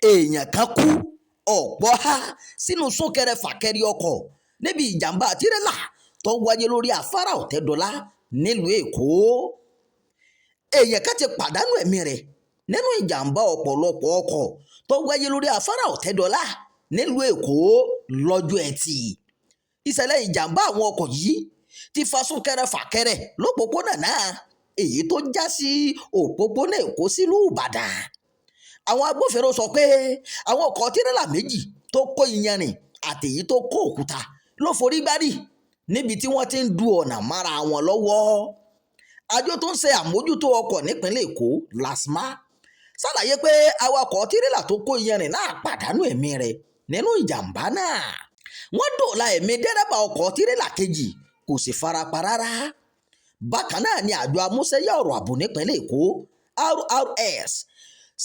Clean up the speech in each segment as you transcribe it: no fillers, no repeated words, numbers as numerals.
Èèyàn kan kú, ọ̀pọ̀ há sínú súnkẹrẹ-fàkẹrẹ ọkọ̀ níbi ìjàmbá tirẹ́là tó wáyé lórí afárá Ọ̀tẹ́dọ́là nílùú Èkó. Èèyàn kan ti pàdánù ẹ̀mí rẹ̀ nínú ìjàmbá ọ̀pọ̀lọpọ̀ ọkọ̀ tó wáyé lórí afárá Ọ̀tẹ́dọ́là nílùú Èkó lọ́jọ́ Ẹtì. Ìṣẹ̀lẹ̀ ìjàmbá àwọn ọkọ̀ yìí ti fa súnkẹrẹ-fàkẹrẹ lópòpónà náà, èyí tó já sí òpópónà Èkó sílùú Ìbàdàn. Àwọn agbófinró sọ pé àwọn ọkọ̀ tirẹ́là méjì tó kó iyanrìn àtèyí tó kó òkúta ló forí gbárí níbi tí wọ́n ti ń du ọ̀nà mára wọn lọ́wọ́. Àjọ tó ń ṣe àmójútó ọkọ̀ nípínlẹ̀ Èkó, LASTMA, ṣàlàyé pé awakọ̀ tirẹ́là tó kó iyanrìn náà pàdánù ẹ̀mí rẹ̀ nínú ìjàmbá náà. Wọ́n dóòlà ẹ̀mí dẹ́rẹ́bà ọkọ̀ tirẹ́là kejì, kò sì farapa rárá. Bákan náà ni àjọ amúṣẹ́yá ọ̀rọ̀ ààbò nípínlẹ̀ Èkó, RRS,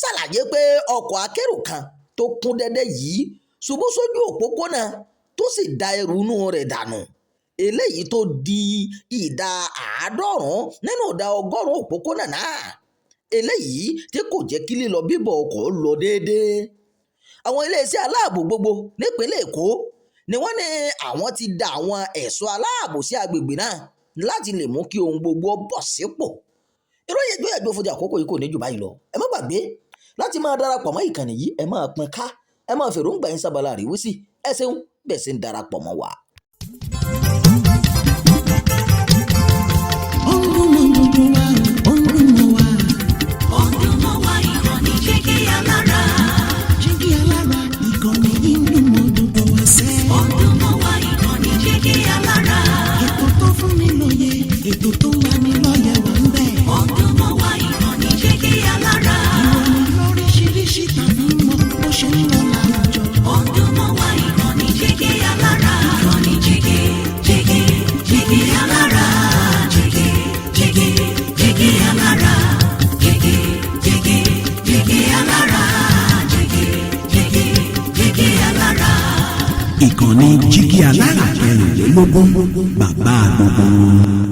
ṣàlàyé pé ọkọ̀ akérò kan tó kún dẹ́dẹ́ yìí ṣubú sójú òpópónà tó sì da ẹrù inú rẹ̀ dànù, eléyìí tó di ìdá 90 nínú ìdá 100 òpópónà náà, eléyìí tí kò jẹ́ kí lílọ bíbọ̀ ọkọ̀ lọ déédéé. Àwọn iléeṣẹ́ aláàbò gbogbo nípínlẹ̀ Èkó ni wọ́n ní àwọn ti da àwọn ẹ̀ṣọ́ aláàbò sí agbègbè náà láti lè mú kí ohun gbogbo bọ̀ sípò. Ìròyìn ẹjọ́ fún ti àkókò yìí kò ní jù báyìí lọ. Ẹ má gbàgbé láti máa darapọ̀ mọ́ ìkànnì yìí, ẹ máa pín ká, ẹ máa fèròǹgbà yín sábàlá àríwísí. Ẹ ṣeun bẹ́ẹ̀ sì ń darapọ̀ mọ́ wa. Ó ń dún mọ́ gbogbo wa, ó ń dún mọ́ wa. Ó ń dún mọ́ wa, ìkànnì Jígí Alára. Jígí Alára, ìkànnì yìí ń dún mọ́ gbogbo wa sẹ́. Ó ń dún mọ́ wa, ìkànnì Jígí Alára. Ètò tó fún ni lóye, ètò tó ń lani lọ́yẹ̀ wà ń bẹ̀. Ó ń dún mọ́ wa, ìkànnì Jígí Alára. Ìròyìn lóríṣiríṣi tàbí mọ́ bó ṣe ń lọ láwùjọ. Ó ń dún mọ́ wa, ìkànnì Jígí Alára. Ìkànnì Jígí, Jígí, Jígí Alára. Jígí, Jígí, Jígí Alára. Jígí, Jígí, Jígí Alára. Jígí, Jígí, Jígí Alára. Ìkànnì Jígí Alára 24, bàbá gbogbo wọn.